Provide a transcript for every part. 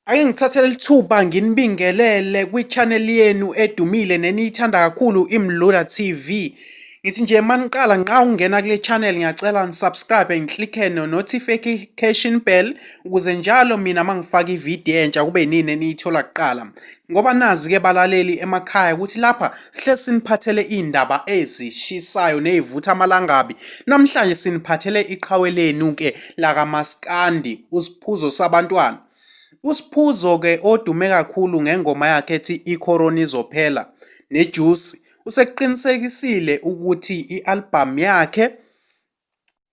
Ake ngithathe leli thuba nginibingelele kwi-channel yenu edumile neniyithanda kakhulu iMluda TV. Ngithi nje maniqala nqa ukungena kule channel ngiyacela nisubscribe ngiklikhe no-notification bell ukuze njalo mina mangifaka ividiyo entsha kube yinini eniyithola kuqala. Ngoba nazi-ke balaleli emakhaya ukuthi lapha sihle siniphathele iy'ndaba ezishisayo ney'vutha amalangabi. Namhlanje siniphathele iqhawe lenu-ke lakamaskandi uSiphuzo Sabantwana. USiphuzo-ke odume kakhulu ngengoma yakhe ethi iCorona Izophela neJuice usekuqinisekisile ukuthi i-albhamu yakhe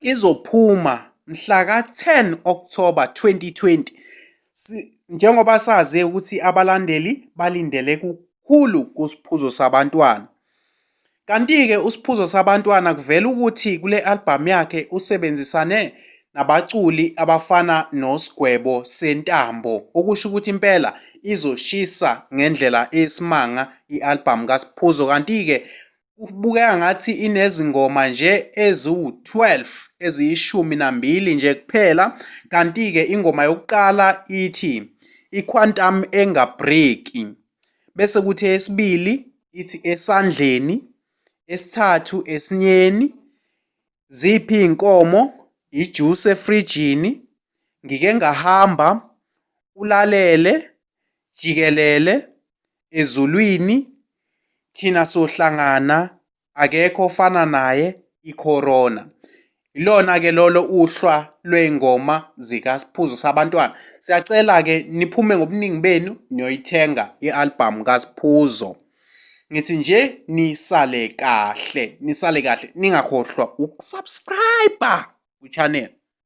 izophuma mhla ka-10 October 2020. Njengoba sazi ukuthi abalandeli balindele kukhulu kuSiphuzo Sabantwana. Kanti-ke uSiphuzo Sabantwana kuvela ukuthi kule albhamu yakhe usebenzisane nabaculi abafana noSgwebo Sentambo, okusho ukuthi impela izoshisa ngendlela eyisimanga i-albhamu kaSiphuzo. Kanti-ke kubukeka ngathi inezingoma nje eziwu-12 eziyishumi nambili nje kuphela kanti-ke ingoma yokuqala ithi iQuantum engabreki bese kuthi eyesibili ithi esandleni esithathu esinyeni ziphi iy'nkomo ijusi efrijini ngike ngahamba ulalele jikelele ezulwini thina sohlangana akekho ofana naye iCorona. Ilona ke lolo uhlwa lwey'ngoma zikaSiphuzo Sabantwana. Siyacela ke niphume ngobuningi benu niyoyithenga i-albhamu kaSiphuzo. Ngithi nje nisale kahle, nisale kahle ningakhohlwa ukusubscribe ku-channel.